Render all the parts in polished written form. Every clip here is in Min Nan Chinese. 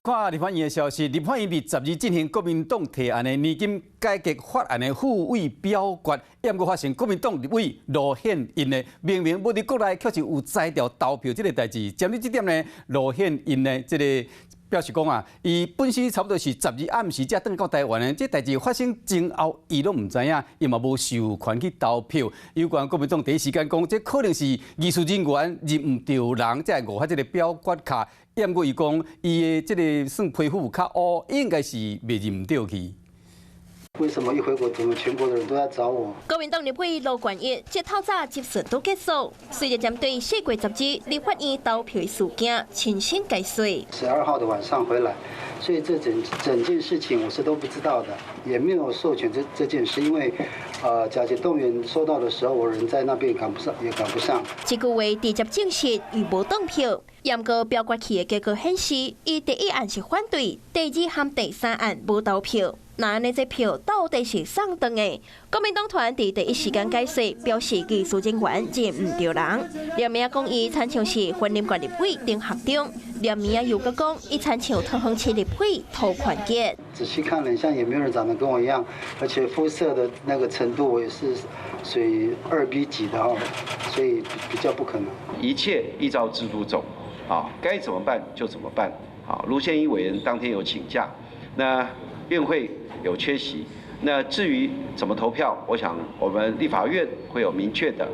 看立法院的消息，立法院佇12進行國民黨提案的年金改革法案的付委表決，毋過發現國民黨立委盧憲茵呢，明明無佇國內，卻是有才調投票這个代誌。針對這點呢，盧憲茵呢，這个表示講啊，伊本身差不多是十二暗時才轉到台灣的，這代誌發生前後，伊攏毋知影，伊嘛無授權去投票。有關國民黨第一時間講，這可能是技術人員認毋著人，才會誤發這个表決卡。毋過伊講，伊的這个算皮膚較烏，應該是袂認毋著去。為什麼一回國，怎麼全國的人都在找我？國民黨立委盧國義，這透早質詢都結束，隨著針對4月12立法院投票的事件親身解說。 12號的晚上回來，所以這整整件事情我是都不知道的，也沒有授權這件事，因為甲級動員收到的時候，我人在那邊趕不上，也趕不上。這句話直接證實伊無當票。毋過表決器的結果顯示，伊第一案是反對，第二和第三案無投票。那按呢這票到底是送轉的？國民黨團佇第一時間解釋，表示技術人員認毋著人。連名講伊親像是雲林縣立委丁學中，連名又閣講伊親像桃園市立委涂寬傑。仔細看了一下，也沒有人長得跟我一樣，而且膚色的那個程度，我也是屬於2B 級的哦，所以比較不可能。一切依照制度走，啊，該怎麼辦就怎麼辦。好，盧憲茵委員當天有請假，那院會有缺席，那至於怎麼投票，我想我們立法院會有明確的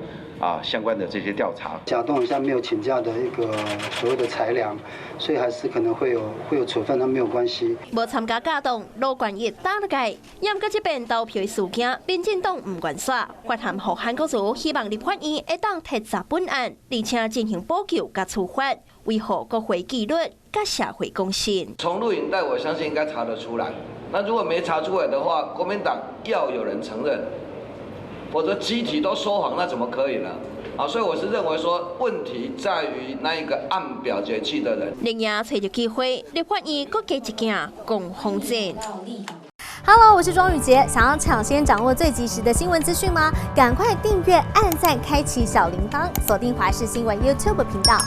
相關的這些調查。甲動一下沒有請假的一個所謂的裁量，所以還是可能會有處分，那沒有關係。無參加甲黨，盧國義打了蓋，毋過這遍投票的事件，民進黨毋願煞，發函予韓國瑜，希望立法院會當徹查本案，而且進行補救佮處罰，維護國會紀律佮社會公信。從錄影帶，我相信應該查得出來。那如果沒查出來的話，國民黨要有人承認，否則集體都說謊，那怎麼可以呢？啊，所以我是認為說，問題在於那一個按表決器的人。另外，揣著機會，立法院閣加一件攻防戰。 Hello，我是莊宇傑，想要搶先掌握最及時的新聞資訊嗎？趕快訂閱、按讚、開啟小鈴鐺，鎖定華視新聞 YouTube 頻道。